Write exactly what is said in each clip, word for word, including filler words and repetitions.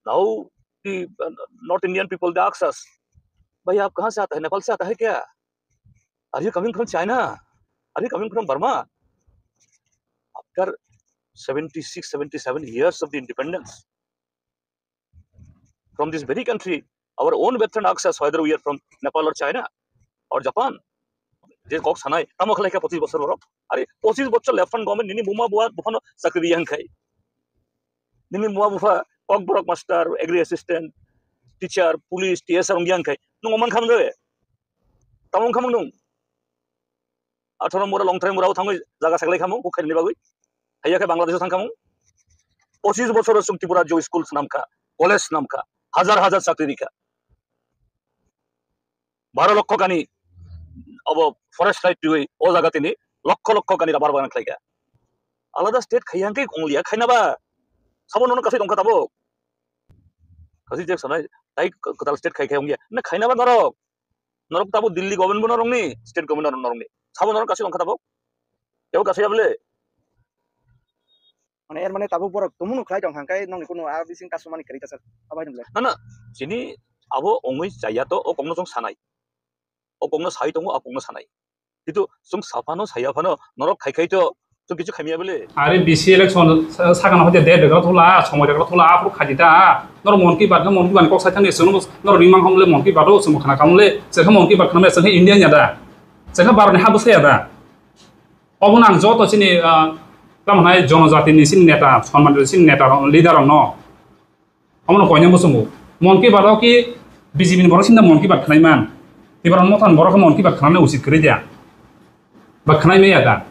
Now the uh, North Indian people, they ask us, "Bhai, aap kahan se aata hai? Nepal se aata hai kya? Are you coming from China? Are you coming from Burma?" After seventy-six, seventy-seven years of the independence, from this very country, our own veteran asks us whether we are from Nepal or China or Japan. Je kok sanai, tamo khlai kha pochis bochor borok? Are, pochis bochor left front government nini buma bua buphano chakri yang khai. Nini buma bupha Kokborok master, agri assistant, teacher, police, T S R wng yang khai. Nung oman kham de? Tamo wng khamung nung? Atharo mura longthai mura o thangwi jaga saklai khamung, kok khaini bagwi. Haiya khe Bangladesh o thang khamung. Pochis bochor o chwng Tripura jo school swnam kha, college swnam kha, hajar hajar chakri ri kha. Baro lokho kani obo forest right twiwi o jaga tini lokho lokho kani rubber bagan khlai kha. Alada state khai hangke ongliya khaina ba. Sabo nono kasai tongkha tabuk. Kasai je sanai tai kwtal state khai khai ongya. Na khaina ba norok. Norok tabuk Delhi government bo norokni, state government norokni. Sabo norok kasai tongkha tabuk. Ebo kasai abole. Mane er mane tabuk borok tumunu khlai tong hangkai nongni kunu a bising kasumani kwrwi ta sir. Abai nung le. Na na, chini abo ongwi chaya to o kokno chwng sanai. O kokno sai tongo, a kokno sanai. Kitu chwng saphano saya phano norok khai khai to chwng kichu khaimya bole. Are B C election sa-, sakano hote de de thula, somoi de thula, aphuru khaji ta. Norok Mon Ki Baat, Mon Ki Baat kok sai thani chwng norok ringmang hamle Mon Ki Baat o chwng khana kamle, chwng Mon Ki Baat khana chwng India nya da. Chwng Bharat ni ha bwsai ya da. Obo nang joto chini, ah, tamo hai jonojati ni chini neta, Sonman ni chini neta rok, leader rok no. Omo no koina muchungo. Mon Ki Baat o ki B J P ni borok sinda Mon Ki Baat khnai man. Tibra Motha ni borok Mon Ki Baat khnai usit kwrwi dia. Ba khnai maya da.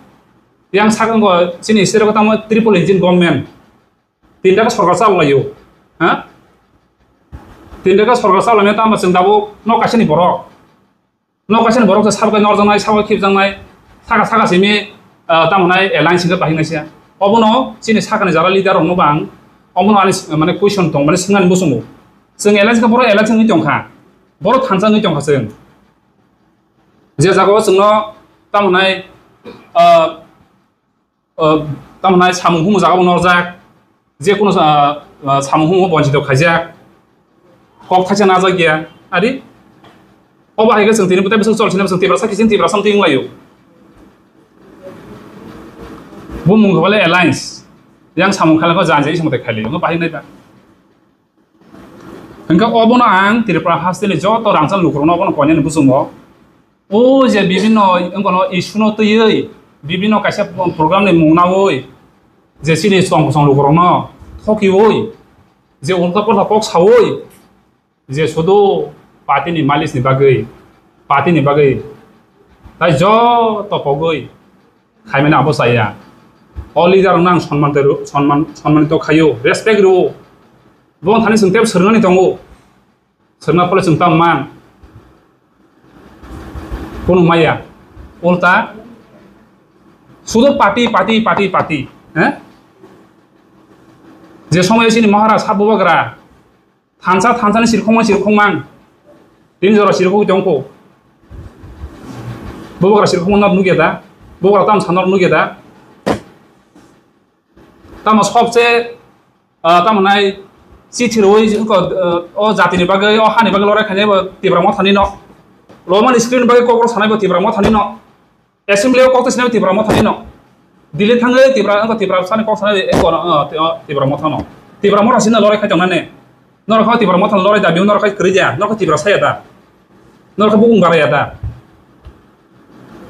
Yang sakang go chini sero tamo triple engine government. Tinta ka sorkar chal layo. Ha? Tinta ka sorkar chal layo tamo chwng dabo no kasini borok. No kaisa ni borok se sabkai norjaknai, sabkai khibjaknai, saka saka simi, ah, tamo nai alliance hingke bahai naisa. Obono chini sakani jara leader rokno bang, obono ani s-, mane question tong, mane swngnani muchungo. Chwng alliance khe borok alliance wngwi tongkha, borok thansa wngwi tongkha chwng. Je jagao chwngno tamo nai, ah, ah, tamo nai samung humo jagao norjak, je kono, ah, ah, samung humo bonchito khaijak, kok thaisa najak ya, ari obo hai khe chwng tini bwtai bwswk chol sini bwswk Tiprasa kisin Tiprasa wng twi wnglaio. Bo mung khe bale alliance, yang samung khailai kho jan jai samung tai khailai, wngkha bahai nai ba. Hingke obono ang Tripura hasteni joto rangchak lukurokno obono koinani buchungo. O je bibinno wngkano issue no twiwi, bibinno kaisa program ni mung nawi, je chini chwng kwchwng lukurokno thokiwi, je ulta polta kok sawi, je sudu party ni mileage ni bagwi, party ni bagwi, tai joto pogwi khaimani abo chaya. O leader rokno ang sonman tei ru-, sonman, sonmanito khaio, respect rwo. Bo thani chwng tebo swrwngnani tongo. Swrwngna phole chwng tamo man. Kunu maya. Ulta sudu party, party, party, party. He? Je somoy chini Maharaj ha bubagra thansa, thansa ni sirkhongma, sirkhongmang. Tini jora sirkhogwi tongkho. Bubagra sirkhongma nor nugya da? Bubagra tamo sanor nugya da? Tamo sobse, ah, tamo nai chithi rwi, ah, o jatini bagwi, o hani bagwi lorai khainai bo Tipra Mothani no. Romani screen bagwi kokro sanai bo Tipra Mothani no. Assembly o kok twi sinai Tipra Mothani no. Delhi thangwi Tipra, wngkha Tipra sani kok sanai, eh, kono, ah, ti-, ah, Tipra Mothano. Tipra Motha sino lorai khai tongnani. Norok kha Tipra Mothano lorai da, biyung norok khai kwrwi da, norok kha Tipra saya da. Norok kha bukung baraya da.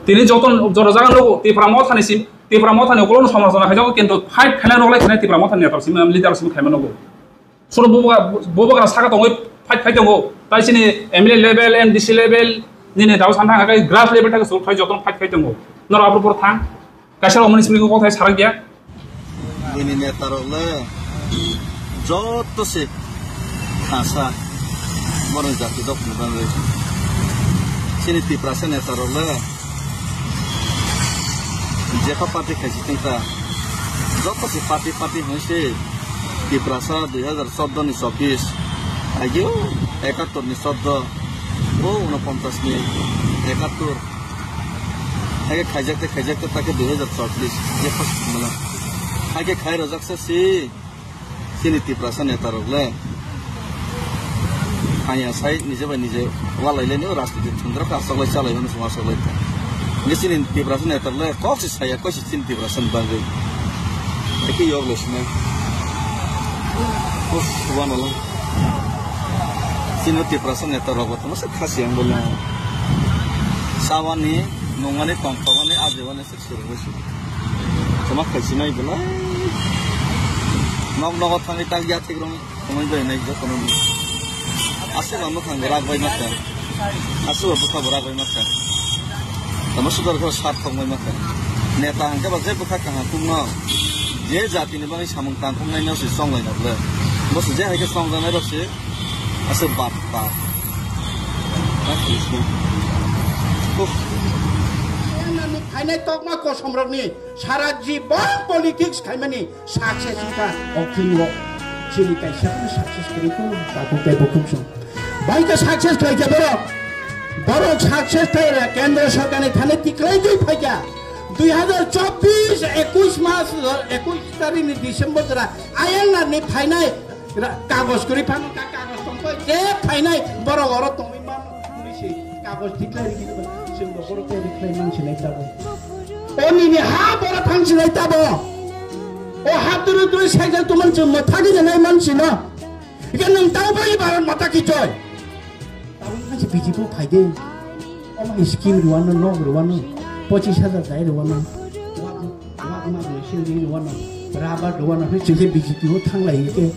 Tini joto jora jaga nugo, Tipra Mothani sim, Tipra Mothani ukulung somajona khai jago, kintu fight khaina noklai khaina Tipra Mothani netar sim, leader sim khaima nugo. Suro bubagra, bubagra saka tongwi fight khai tongo. Tai chini M L A level, M D C level, nini dao san thang khai grass level thang suru khai joto fight khai tongo. Norok abro bor thang. Kaisa rok mani simi kok thai sarak ya. Bini neta rok le joto se khasa. Borok jati dok ni bagwi. Chini Tiprasa neta rok le jepha party khaisi tongkha. Joto se party party hwnwi se Tiprasa dui hazar chordo ni chobbish, ageo ekattor ni chordo, o unoponchas ni ekattor. Haikhe khaijak tei khaijak tei takhe dui hazar chobbish je first mano. Haikhe khai rojak se si chini Tiprasa neta rok le. Thangya sai nije bai nije walai le nw rajniti thwngdra kha asoklai chalai hwnwi song asoklai. Nge chini Tiprasa neta le kok se saya kok se chini Tiprasa ni bagwi. Eki yok le sine. Uff, wano lo. Chini Tiprasa neta rok bo tamo se khasi ang bole. Sawani nungani tongthokani ajewani se surungwi se. Tamo khaisi nai belai. Nok nogo thangwi tak ya thik rong. Tongwi bai nai jotono. Aswk ang bwkhang bo rak bai makha. Aswk bo bwkha bo rak bai makha. Tamo sudar khe sat thok bai makha. Neta hwnkhe ba je bwkha kaham tungno. Je jatini bagwi samung tangkuknaino se chonglaina bwle. Bo se je hai khe chongjaknairok se aswk bad bad. Uff. Phainai tokma kosomrokni sara jibon politics khaimani success wngkha o film o. Chini kaisa phano success kwrwi kho, tabuk tei bukhuk song. Bai khe success khlaikha borok. Borok success khlaira kendra sorkarni thani tiklai twi phaikha. Dui hazar chobbish, ekush mas, ekush tarikni December jora ayang narni phainai ra-, kagoj kwrwi phano ka kagoj tongkha je phainai borok oro tongwi mano. Police kagoj declare rikhi ba, chwng bo borok tei declare man sinai tabo. O nini ha bora thang sinai tabo. O ha turu turu cycle tuman chwng mo thagi nai man sino. Ike nang tau bai Bharat Mata ki joy. Tabo nang si B J P phai de. O mai scheme ruwano, nok ruwano, pochis hajar dai ruwano. Wak, wak ma ruwano, sindri ruwano, rubber ruwano, hoi chwng khe B J P o thang lai ke.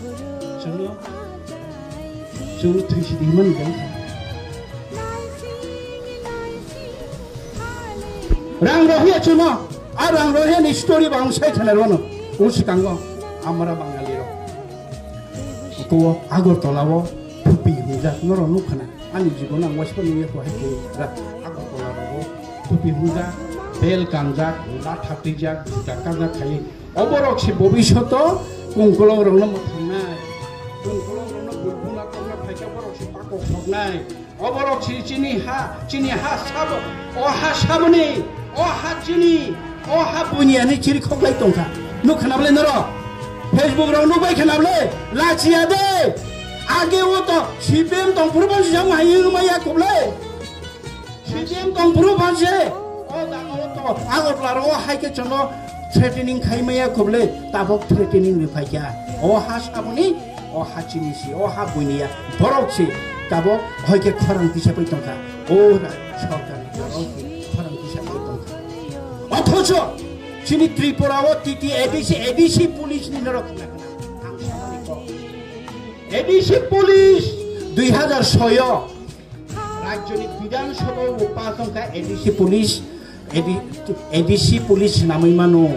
Chwng no, chwng no thwi si di man dai. Rang rohya chuno, a rang rohya ni story ba ang sai thana rono, o sikango, amara Bangali rok. Ko Agartala o thupi hwnjak, noro nukha na, ani jibon ang waisa nungya ko hai ke ra, Agartala rogo thupi hwnjak, bel kanjak, latha twijak, juta kanjak khai, oborok se bobishoto kungkolong rokno mwthangnai, kungkolong rokno bulbuna tongna phaikhe borok se pakok soknai. Oborok si chini ha, chini ha sabo, o ha saboni, o ha chini, o ha buiniani chiri khoklai tongkha. Nuk khana bole noro? Facebook rok nuk bai khana bole? Lachiya de. Age o to C P M tong phuru ban jam hai yung maya kuble. C P M tong phuru ban je. O da o to Agartala ro hai ke chono threatening khai maya kuble. Tabok threatening ni phaikya. O ha saboni O ha chini si, o ha buiniya, borok si, tabok hoi khe khorang tisa pai tongkha. O ra-, sorkar ni borok si khorang tisa pai tongkha. Othocho, chini Tripura o T T A D C, A D C police ni norok khna khna. Ang samani kok. A D C police dui hazar soi o Rajyoni Bidhan Sabha o pass wngkha A D C police, A D, A D C police swnamwi mano,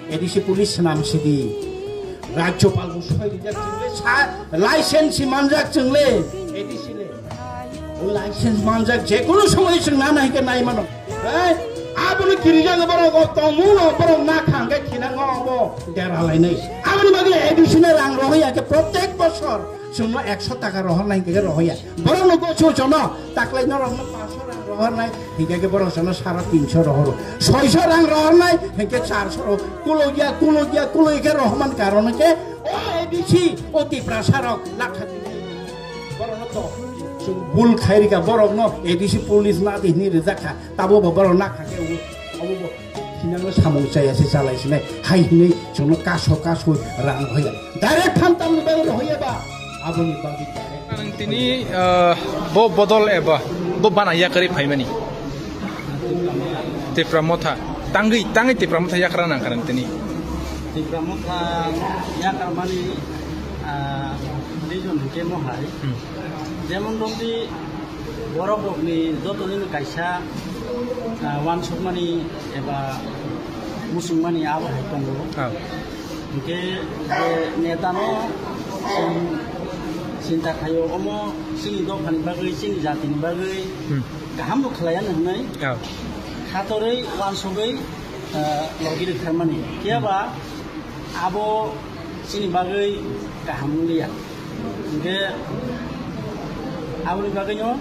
A D C police swnam sidi. Rajyopal bo soi rijak chwngle sa, license si manjak chwngle, A D C le. O license manjak je kono somoy chwng nana hike nai mano. Hai, abono kirijak borok o tongmung no borok na khang khe khinango obo dera lainai. Aboni bagwi A D C no rang rohoi ya khe protek bosor. Chwngno ekso taka rohornai hwnkhe rohorya. Borokno gocho chono taklai norokno pansho rang rohornai hwnkhe borok chono sara tinso rohoro. Soiso rang rohornai hwnkhe charso rohoro. Kulogya, kulogya, kulogya khe rohorman karon hwnkhe o A D C o Tiprasa rok lakha tini. Borokno to chwng bul khairika borokno A D C police na di hwnwi rijak kha. Tabo bo borok nakha khe obo bo. Sinangno samung chaya se chalai sinai. Hai hinwi chwngno kaso kaso rang rohya. Direct phan tamni bagwi rohya ba? Aboni bagwi direct. Ang tini, ah, bo bodol eba bo bana yakarwi phaimani. Tipra Motha. Tangwi, tangwi Tipra Motha yakra nang karang tini. Tipra Motha yakarmani, ah, reason hwnkhe mohai. Hmm. Jemon romdi Borok rokni joto nini kaisa, ah, wansukmani eba muchungmani abo hai tongo. Ah. Hwnkhe je netano chwng chinta khaio, omo chini dophani bagwi, chini jatini bagwi Hmm. kaham bo khlaiya hwnwi Ah. khatorwi wansugwi, ah, logi rwkharmani. Phiya ba abo chini bagwi kaham wngya. Hwnkhe aboni bagwino,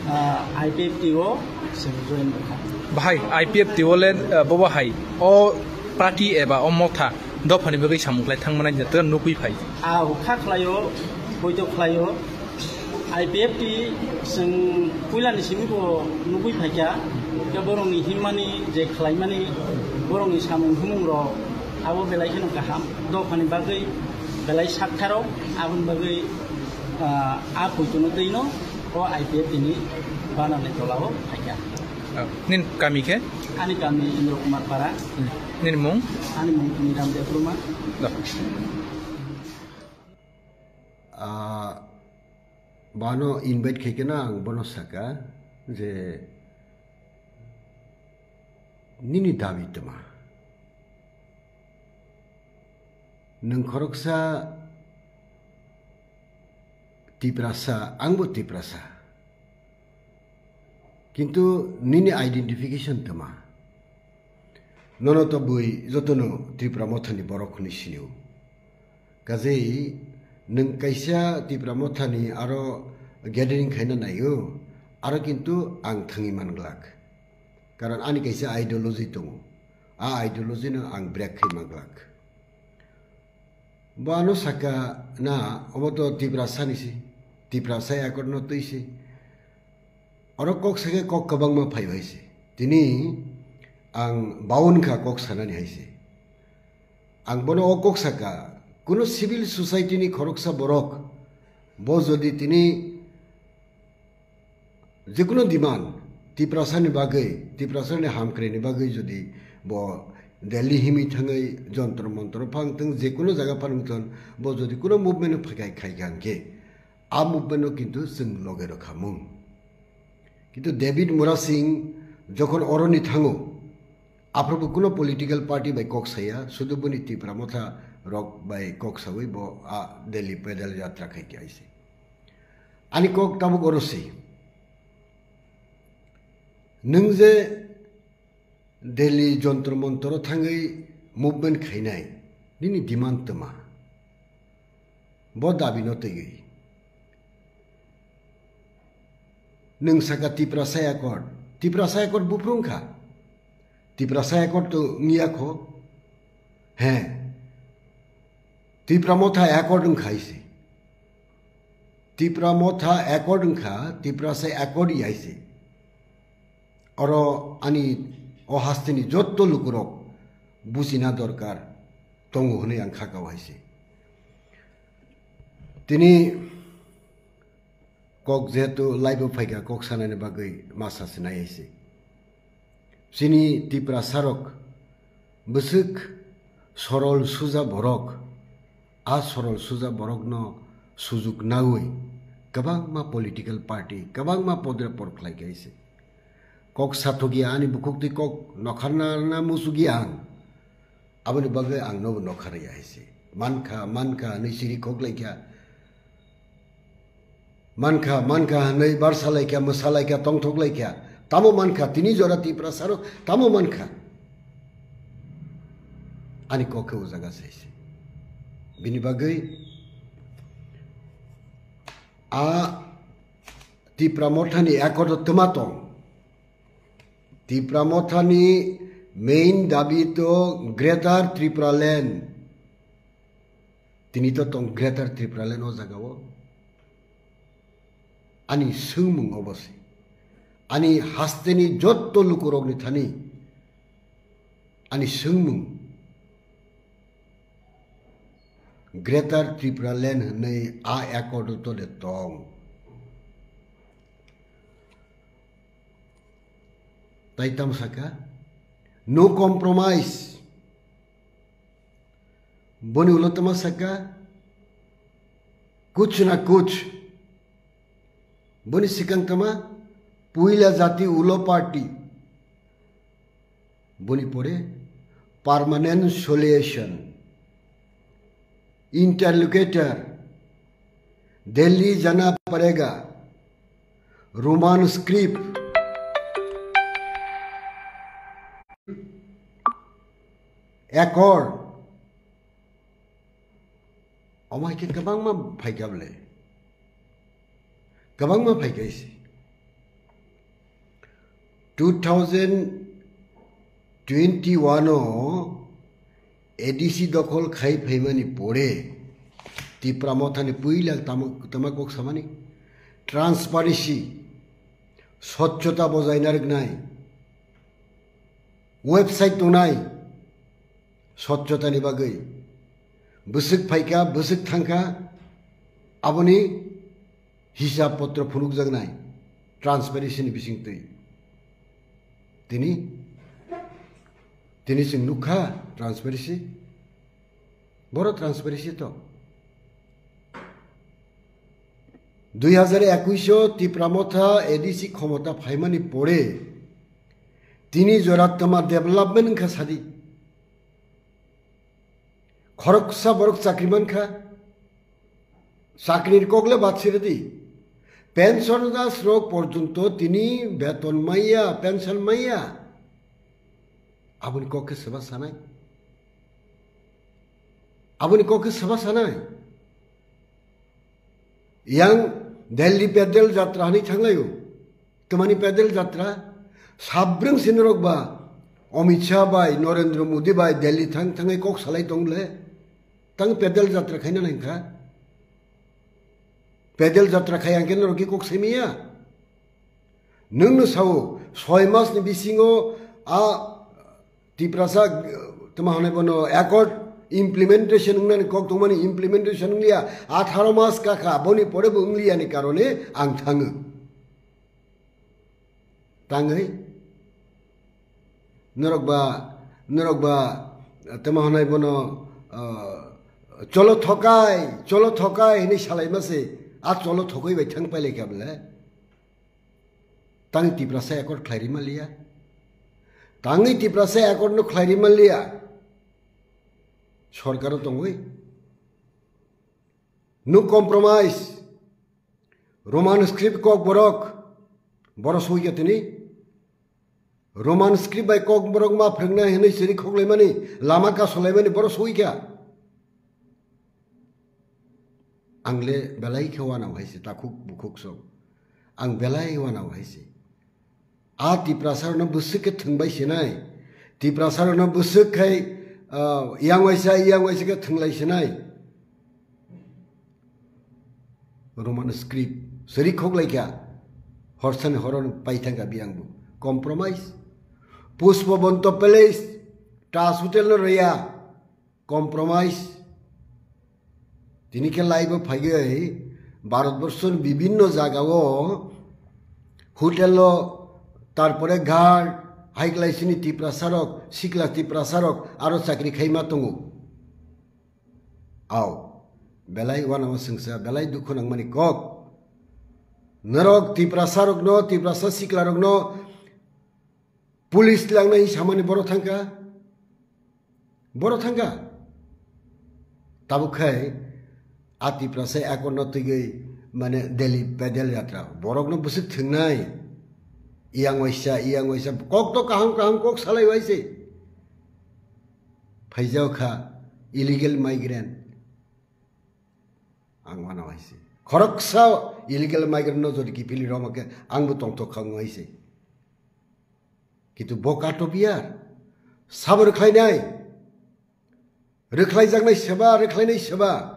ah, I P F T o chwng join wngkha. Bahai, I P F T o le, ah, bobo hai, o party eba o motha dophani bagwi samung khlai thangmani jatga nukwi phai. Ah, kha khlaio, poito khlaio. I P F T chwng puilani simi bo nugui phaikha, khe borokni himmani je khlaimani, borokni samung humung rok abo belai kheno kaham, dophani bagwi belai saktharo, aboni bagwi, ah, a poitono twino o I P F T ni banani tolao phaikha. Ah, nin kami khe? Ani kami Indra Kumar Para. Hmm. Nin mung? Ani mung Niram Debbarma. Da. Ah, bano invite khaikhe na ang bono saka je nini dabi tma? Nwng khoroksa Tiprasa, angbo Tiprasa. Kintu nini identification tma? Nono to bui jotono Tipra Mothani borok hwnwi sinio. Kajei nwng kaisa Tipra Mothani aro gathering khaina naio, aro kintu ang thangwi man glak. Karon ani kaisa ideology tongo. A ideology no ang break khai man glak. Bo ano saka na, obo to Tiprasa ni si, Tiprasa accord no twi si. Oro kok sake kok kwbangma phai hai se. Tini ang baun kha kok sanani hai se. Ang bono o kok saka, kuno civil society ni khoroksa borok bo jodi tini jekuno demand Tiprasa ni bagwi, Tiprasa ni hamkrai ni bagwi jodi bo Delhi himi thangwi jontro montro phang thung, jekuno jaga phang thung, bo jodi kuno movement phai khai khai kha hwnkhe, a movement no kintu chwng loge rw kha mung. Kintu David Murasing jokhon oroni thango, aphuru bo kuno political party bai kok saya, sudu boni Tipra Motha rok bai kok sawi bo a Delhi pedal yatra khai khe aise. Ani kok tabuk oro se. Nwng je Delhi Jontro Montro thangwi movement khainai, nini demand tma? Bo dabi no twiwi. Nwng saka Tiprasa Accord. Tiprasa Accord buphuru wngkha. Tiprasa Accord to wngya kho. He. Tipra Motha Accord wngkha ise. Tipra Motha Accord wngkha, Tiprasa Accord ya ise. Oro ani o hasteni jotto lukurok bujina dorkar tongo hwnwi ang kha kao hai se. Tini kok jehetu live o phaikha, kok sanani bagwi masa se nai hai se. Chini Tiprasa rok bwswk sorol suja borok, a sorol suja borokno sujuk naui kwbangma political party, kwbangma podre por khlai kha hai se. Kok sathokya ani bukhuk twi kok nokharna na muchukya ang. Aboni bagwi ang nobo nokharya hai se. Mankha, mankha hwnwi siri khoklaikha. Mankha, mankha hwnwi barsa laikha, mwsa laikha, tongthok laikha. Tamo mankha, tini jora Tiprasa rok tamo mankha. Ani kok khe o jaga sai se. Bini bagwi a Tipra Mothani accord o twma tong. Tipra Mothani main dabi to Greater Tripura Land. Tini to tong Greater Tripura Land o jaga o. Ani swngmung obo se. Ani hasteni jotto lukurokni thani ani swngmung Greater Tripura Land hwnwi a accord o tole tong. Tai tamo saka? No compromise. Boni ulo tamo saka? Kuch na kuch. Boni sikang tama? Puila jati ulo party. Boni pore permanent solution. Interlocutor. Delhi jana parega. Roman script, accord, omo hai khe kwbangma phaikha bwle, kwbangma phaikha ise. Two thousand twenty one o A D C dokhol khai phaimani pore Tipra Mothani puila tamo, tama kok samani. transparency, swchhota bojai narwknai website tongnai, swchhotani bagwi bwswk phaikha, bwswk thangkha, aboni hisab potro phunukjaknai transparency ni bisingtwi. Tini, tini chwng nukha transparency, boro transparency to. Dui hazar ekush o Tipra Motha A D C khomota phaimani pore tini jora twma development wngkha sadi. Khoroksa borok chakri mankha, chakri ni kokle bad siridi. Pension das rok porjonto tini beton maya, pension maya. Aboni kok khe seba sanai? Aboni kok khe seba sanai? Yang Delhi Pedal Jatra hinwi thanglaio. Twmani Pedal Jatra? Sabrwng sinorok ba Amit Shah bai, Narendra Modi bai Delhi thang thangwi kok salai tongle. Tang Pedal Jatra khaina nangkha. Pedal Jatra khai ang khe norok khe kok semiya. Nwng no sao, soi mas ni bisingo a Tiprasa, tma hwnwi bono accord implementation wngnani kok tongmani implementation wngliya, atharo mas kakha, boni pore bo wngliya ni karone ang thango. Tangwi norok ba, norok ba, tma hwnwi bono, ah, cholo thokai, cholo thokai hinwi salai mase, a cholo thokoi bai thang pailai kha bole. Tang Tiprasa accord khlai rima liya. Tangwi Tiprasa accord no khlai rima liya. Sorkaro tongwi. No compromise. Roman script kok borok. Boro soi kha tini. Roman script bai kok borok ma phrwngnai hinwi siri khoklaimani, lama kasolaimani boro soi kha. Ang le belai khe wanao hai se, takhuk bukhuk sok. Ang belai wanao hai se. A Tiprasa rokno bwswk khe thwngbai sinai. Tiprasa rokno bwswk khai, ah, yang waisa, yang waisa khe thwnglai sinai. Roman script siri khoklai kha. Horsani horo pai thangkha biyang bo. Compromise. Pushpabanta Palace, Taj Hotel no rwya. Compromise. Tini khe laibo phaigwi Bharatborsoni bibhinno jagao hotel o, tarpore guard, hai klaisini Tiprasa rok, sikla Tiprasa rok aro chakri khaima tongo. Ao, belai uanama swngsa, belai dukhu nangmani kok. Norok Tiprasa rokno, Tiprasa sikla rokno police langnai samani boro thangkha. Boro thangkha. Tabuk khai a Tiprasa accord no twigwi mane Delhi Pedal Jatra. Borokno bwswk thwngnai. Iyang waisa, iyang waisa. Kok to kaham kaham kok salai waise. Phaijao kha illegal migrant. Ang wana waise. Khoroksa illegal migrant no jodi kiphilwi rwma khe ang bo tongthok kha wng waise. Kintu bo kato biyar. Sabo rwkhlainai. Rwkhlaijaknai seba, rwkhlainai seba.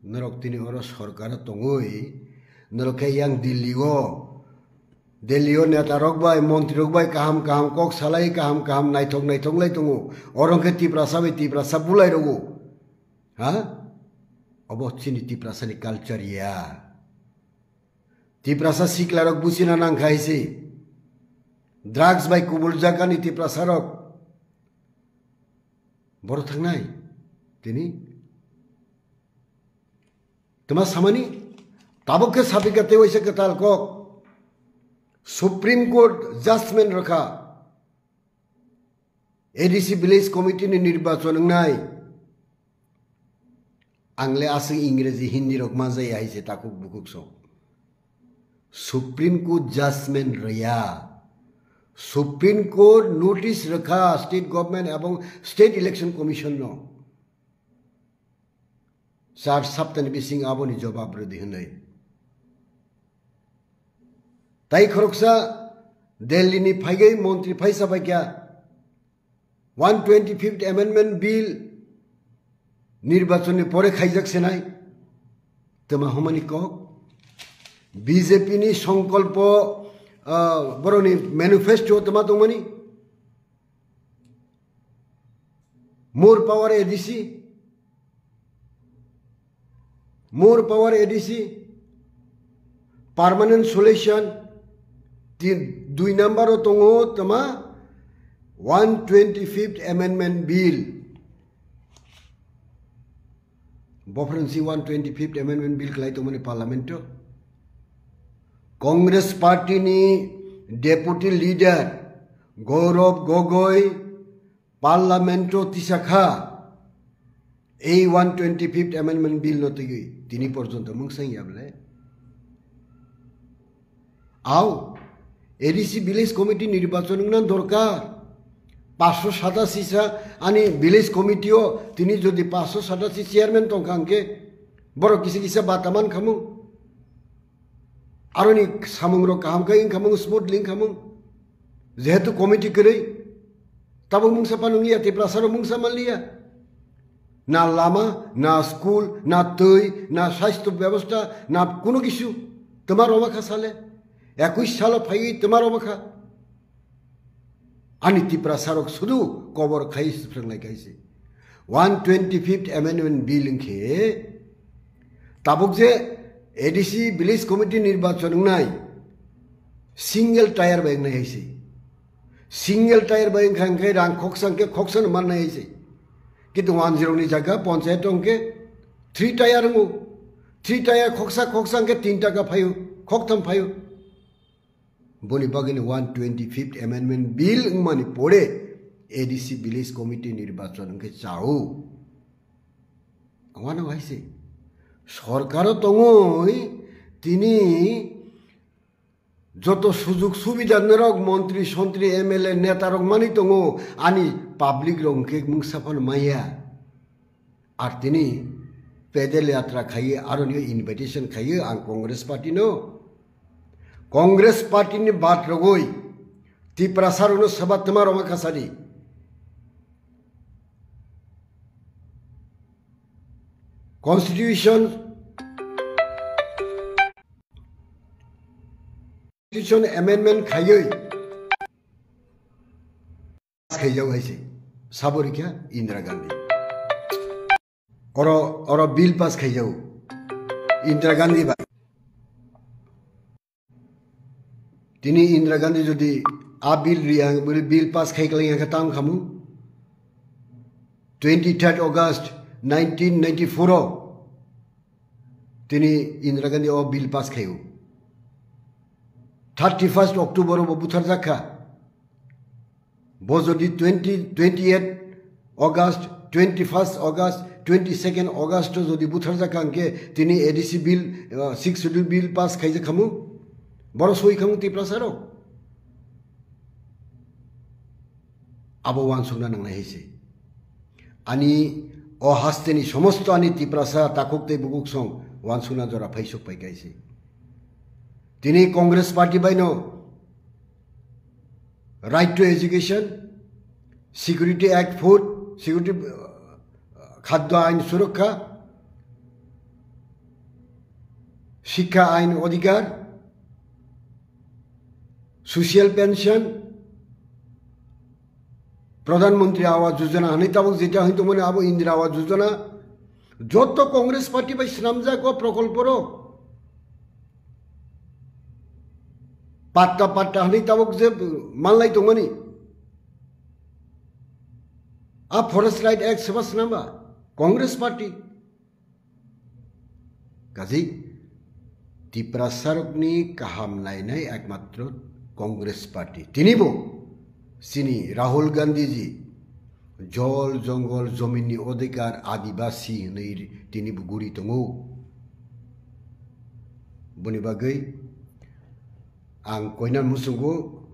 Norok tini oro sorkaro tongwi, norok khe yang Delhi o, Delhi o neta rok bai, montri rok bai kaham kaham kok salai, kaham kaham naithok naithok lai tongo. Oro khe Tiprasa bai Tiprasa bulai rogo. Ha? Obo chini Tiprasa ni culture ya. Tiprasa sikla rok buchina nang khai se. Drugs bai kubul jakani Tiprasa rok. Boro thangnai. Tini. Tuma samani. Tabuk khe sapika tei waisa kwtal kok. Supreme Court judgment rwkha. A D C Village Committee ni nirbachon wngnai. Ang le aswk Ingreji Hindi rok ma jaya hai se takhuk bukhuk song. Supreme Court judgment rwya. Supreme Court notice rwkha State Government ebong State Election Commission no. Char saptani bising aboni jobab rwdi hwnwi. Tai khoroksa Delhi ni phaigwi montri phaisa phaikha, one twenty-fifth Amendment Bill nirbachon ni pore khaijak senai. Tama humani kok. B J P ni songkolpo, ah, boroni manifesto tama tongmani. More power A D C. More power A D C. Permanent solution. Tin, dui number o tongo tama one twenty-fifth Amendment Bill. Bophron si one twenty-fifth Amendment Bill khlai tongmani Parliament o. Congress Party ni Deputy Leader Gaurav Gogoi Parliament o tisa kha, ei one twenty-fifth Amendment Bill no twiwi tini porjonto mungsang ya bole. Au, A D C Village Committee nirbachon wngna dorkar. Paanch sho satashi sa ani Village Committee o tini jodi paanch sho satashi chairman tongkha hwnkhe borok kisa kisa bata man khamung. Aroni samungrok kaham khe wngkhamung, smoothly wngkhamung. Jehetu committee kwrwi, tabuk mungsa phano wngya, Tiprasarok mungsa manliya. Na lama, na school, na twi, na sastho bebosta, na kuno kisu. Twma roma kha sale. Ekush salo phaiwi twma roma kha. Ani Tiprasarok sudu kobor khai swpranglai kaise. One twenty-fifth Amendment Bill wngkhe tabuk je A D C Village Committee nirbachon wngnai single tier bai wngnai haise. Single tier bai wngkha hwnkhe rang khoksa hwnkhe khoksa no mannai haise. Kintu one zero ni jaga ponchayat hwnkhe three tier wngo. Three tier khoksa khoksa hwnkhe tin taka phaio, khoktham phaio. Boni bagwino one twenty-fifth Amendment Bill wngmani pore A D C Village Committee nirbachon wngkhe chao. Wano hai se. Sorkaro tongoi tini joto sujuk subida norok montri sontri M L A neta rok mani tongo ani public rok hwnkhe mungsa phano maya. Ar tini pedal yatra khaiwi aroni invitation khaiwi ang Congress party no. Congress party ni bat rogoi Tiprasa rokno saba twma roma khasadi. Constitution, Constitution amendment khaiwi. Khaijak hai se. Sabo rikha Indira Gandhi. Oro, oro bill pass khaijago. Indira Gandhi ba. Tini Indira Gandhi jodi a bill riya, bill pass khai khlai ya khe tang khamu. Twenty-third August nineteen ninety-four o tini Indira Gandhi o bill pass khaio. Thirty-first October o bo buthar jakha. Bo jodi twenty, twenty-eight August, twenty-first August, twenty-second August o jodi buthar jakha hwnkhe tini A D C bill, uh, sixth schedule bill pass khaijak khamu. Boro soi khamu Tiprasa rok. Abo wansukna nangnai hai se. Ani o hasteni somosto ani Tiprasa takhuk tei bukhuk song wansukna jora phaisuk pai kaise. Tini Congress party bai no Right to Education, Security Act, Food Security, uh, Khadya Ain Surakha, Shikha Ain Adhikar, Social Pension, Pradhan Mantri Awas Yojana hinwi tabuk jeta hinwi tongmani abo Indira Awas Yojana, joto Congress party bai swnamjak o prokolpo rok. Patta patta hinwi tabuk je manlai tongmani. A Forest Right Act seba swnamba Congress party. Kazi Tiprasarokni kaham nainai ekmatro Congress party. Tinibo sini Rahul Gandhi ji jol jongol jominni odhikar adibasi hinwi tinibo guri tongo. Boni bagwi ang koina muchungo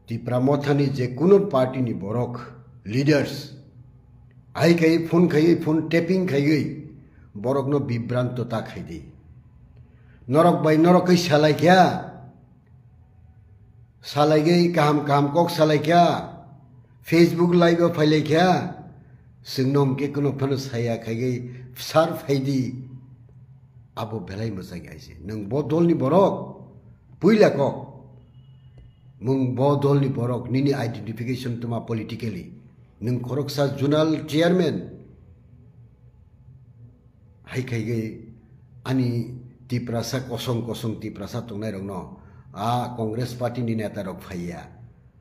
Tipra Mothani je kuno party ni borok leaders hai khai phone khai phone tapping khai borokno bibranto ta khai di. Norok bai norok kai salai kya. Salaiwi kaham kaham kok salaikha, Facebook live o phailaikha, chwngno hwnkhe kheno phano saya khaiwi sar phaidi. Abo belai mwchang aise. Nwng bo dolni borok, puila kok. Nwng bo dolni borok, nini identification tuma politically. Nwng khoroksa zonal chairman. Hai khai ge ani Tiprasa kosong kosong Tiprasa tongnai rokno, a Congress party ni neta rok phaiya.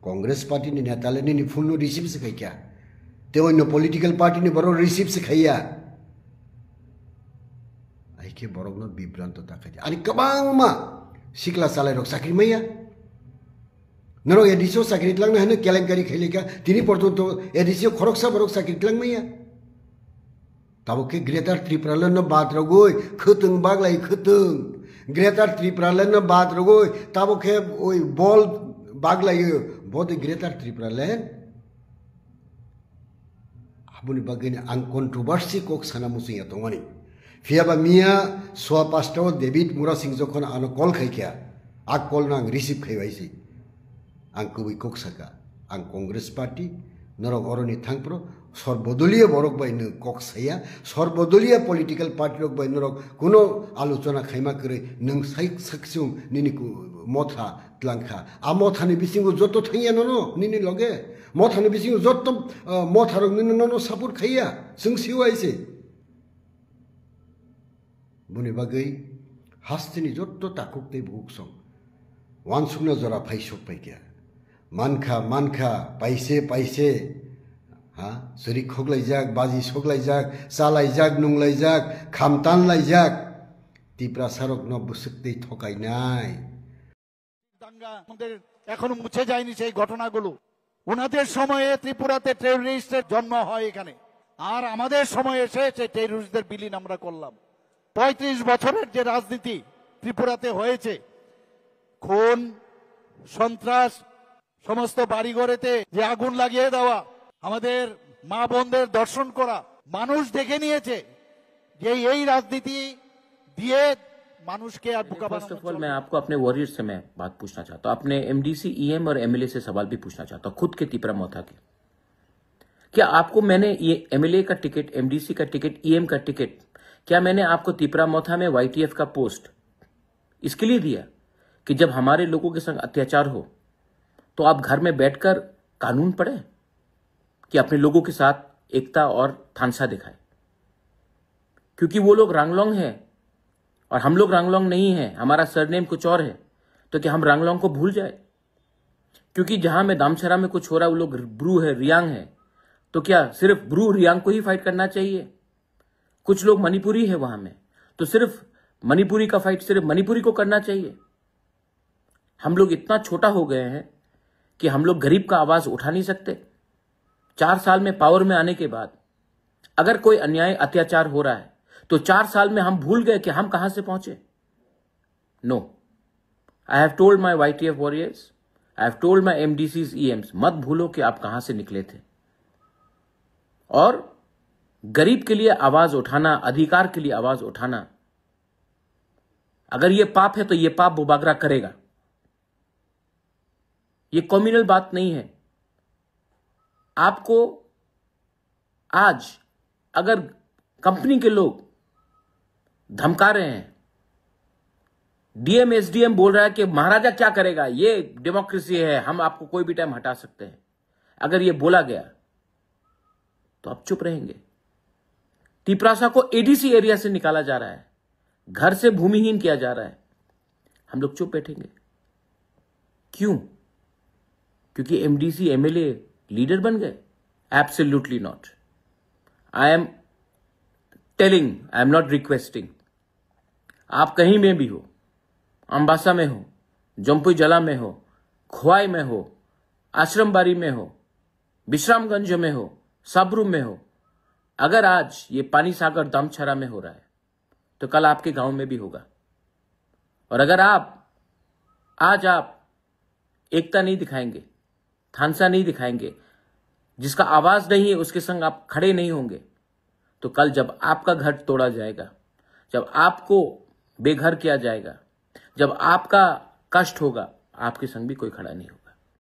Congress party ni neta le nini phone no receive se khai kya. Te onno political party ni borok receive se khaiya. Hai khe borok no bibranto ta khai. Ani kwbangma sikla chalai rok chakri maya. Norok A D C o chakri tlangna hino kelenkari khailika, tini porjonto A D C o khoroksa borok chakri tlang maya. Tabuk khe Greater Tripura Land no bad rogoi khwtwng baglai khwtwng. Greater Tripura Land no bad rogoi tabuk khe oi bol baglai o. Bo de Greater Tripura Land. Aboni bagwi ang controversy kok sana muchungya tongmani. Phiyaba miya sua pasta o David Murasing jokhon ano call khai kha, a call no ang receive khai bai si. Ang kubui kok saka, ang Congress party, norok oroni thangpro, sorbodoliya borok bai nwng kok saya, sorbodoliya political party rok bai norok kuno alochona khaima kwrwi nwng sai saksung nini ku-, motha tlangkha. A mothani bisingo joto thangya nono nini loge. Mothani bisingo joto, ah, motharok nini nono support khaiya. Chwng siwai se. Boni bagwi hasteni joto takhuk tei bukhuk song. Wansukna jora phai sok pai kya. Mankha, mankha, paise, paise. Ha? Suri khoklaijak, baji soklaijak, chalaijak, nunglaijak, khamtan laijak. Tiprasarokno bwswk tei thokainai. দাঙ্গা, আমাদের এখনো মুছে যায়নি সেই ঘটনাগুলো। ওনাদের সময়ে ত্রিপুরাতে টেররিস্টের জন্ম হয় এখানে, আর আমাদের সময় এসে সেই টেররিস্টদের বিলীন আমরা করলাম। পঁয়ত্রিশ বছরের যে রাজনীতি ত্রিপুরাতে হয়েছে, খুন, সন্ত্রাস, সমস্ত বাড়িঘরেতে যে আগুন লাগিয়ে দেওয়া, আমাদের মা বোনদের ধর্ষণ করা, মানুষ দেখে নিয়েছে যে এই রাজনীতি দিয়ে মানুষকে আর বোকা বানানো চলবে না। First of all, मैं आपको अपने वॉरियर से मैं बात पूछना चाहता हूँ। आपने एमडीसी, ईएम और एमएलए से सवाल भी पूछना चाहता हूँ, खुद के तिपरा मोथा के। क्या आपको मैंने ये एमएलए का टिकट, एमडीसी का टिकट, ईएम का टिकट, क्या मैंने आपको तिपरा मोथा में वाईटीएफ का पोस्ट इसके लिए दिया कि जब हमारे लोगों के संग अत्याचार हो तो आप घर में बैठकर कानून पढ़ें कि अपने लोगों के साथ एकता और थानसा दिखाएं? क्योंकि वो लोग रांगलोंग हैं और हम लोग रांगलोंग नहीं हैं, हमारा सरनेम कुछ और है, तो क्या हम रांगलोंग को भूल जाए? क्योंकि जहां में दामछरा में कुछ हो रहा है, वो लोग ब्रू है, रियांग है, तो क्या सिर्फ ब्रू रियांग को ही फाइट करना चाहिए? कुछ लोग मणिपुरी है वहां में, तो सिर्फ मणिपुरी का फाइट सिर्फ मणिपुरी को करना चाहिए? हम लोग इतना छोटा हो गए हैं कि हम लोग गरीब का आवाज उठा नहीं सकते। चार साल में पावर में आने के बाद अगर कोई अन्याय अत्याचार हो रहा है तो चार साल में हम भूल गए कि हम कहां से पहुंचे। No, I have told my YTF warriors, I have told my एमडीसीज, ईएम्स, मत भूलो कि आप कहां से निकले थे। और गरीब के लिए आवाज उठाना, अधिकार के लिए आवाज उठाना, अगर ये पाप है तो ये पाप बुबागरा करेगा। ये कम्युनल बात नहीं है। आपको आज अगर कंपनी के लोग धमका रहे हैं, डीएम एसडीएम बोल रहा है कि महाराजा क्या करेगा, ये डेमोक्रेसी है, हम आपको कोई भी टाइम हटा सकते हैं, अगर ये बोला गया तो आप चुप रहेंगे? तिपरासा को एडीसी एरिया से निकाला जा रहा है, घर से भूमिहीन किया जा रहा है, हम लोग चुप बैठेंगे? क्यों? क्योंकि एमडीसी एमएलए लीडर बन गए? Absolutely not. I am telling, I am not requesting. आप कहीं में भी हो, अम्बासा में हो, जम्पुई जला में हो, खोवाई में हो, आश्रमबाड़ी में हो, विश्रामगंज में हो, साब्रू में हो, अगर आज ये पानी सागर दामछरा में हो रहा है तो कल आपके गांव में भी होगा। और अगर आप आज आप एकता नहीं दिखाएंगे, थानसा नहीं दिखाएंगे, जिसका आवाज नहीं है उसके संग आप खड़े नहीं होंगे, तो कल जब आपका घर तोड़ा जाएगा, जब आपको बेघर किया जाएगा, जब आपका कष्ट होगा, आपके संग भी कोई खड़ा नहीं होगा।